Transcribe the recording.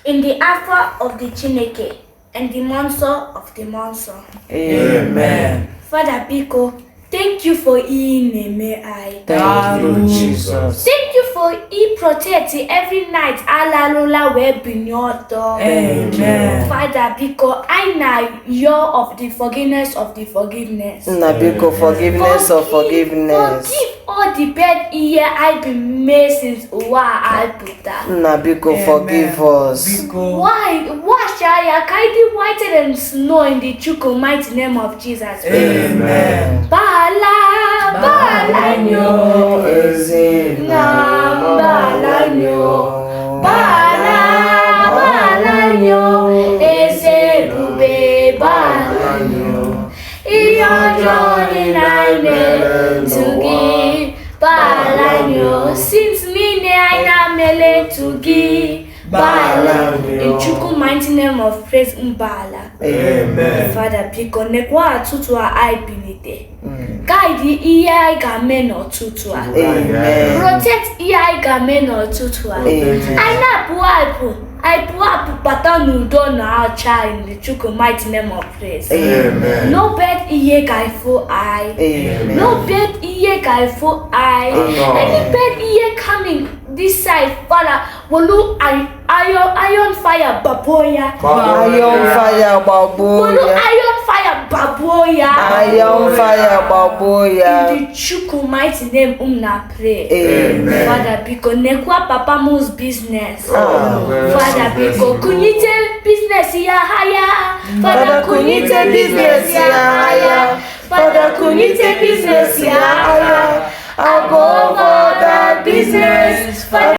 In the afa of the Chineke and the Mmụọ Nsọ of the Mmụọ Nsọ. Amen. Father, biko, thank you for ihe ị na-eme anyị. Thank you, Jesus. Thank you for ị protect every night alalụla wee binye ọtọ. Amen. Father, biko, anyị na-yọ of the forgiveness of the forgiveness. Nna, biko, forgiveness of forgiveness. Forgive all the bad ihe anyị been mee since ụwa a anyị pụta. Nna, biko, forgive us. Why? Wash ya ka anyị dị whiter than snow in the Chukwu mighty name of Jesus. Amen. Bala, bala nyo. Eze. Na bala nyo. Bala, bala nyo. Eze ebube, bala nyo. Ihe ọjọọ dị na ime to gị. Bala nyo. Sins niile anyị na-amele to gị. Bala. In Chukwu mighty name of praise, mbala. Amen. Father, biko, nekwa atụtụ a anyị bilite. Guide ihe anyị ga-eme n'ụtụtụ a. Amen. Protect ihe anyị ga-eme n'ụtụtụ a. Amen. Anyị na-apụ apụ, anyị pụọ apụ bata n'udo na ọcha in the Chukwu mighty name of praise. Amen. No bad ihe ga-efo anyị. Amen. No bad ihe ga-efo anyị. Amen. Any bad ihe coming this side, Father, wolu iron, iron fire gbagbuo ya. Iron fire gbagbuo Wolu ya. iron fire gbagbuo ya. Iron fire gbagbuo ya. In the Chukwu mighty name na pray. Amen. Father, biko, nekwa papa mụ's business. Ah. Father, biko, kunyite business ya higher. Father, Father, kunyite business ya higher. Father, kunyite business ya higher. Above all that business. Father,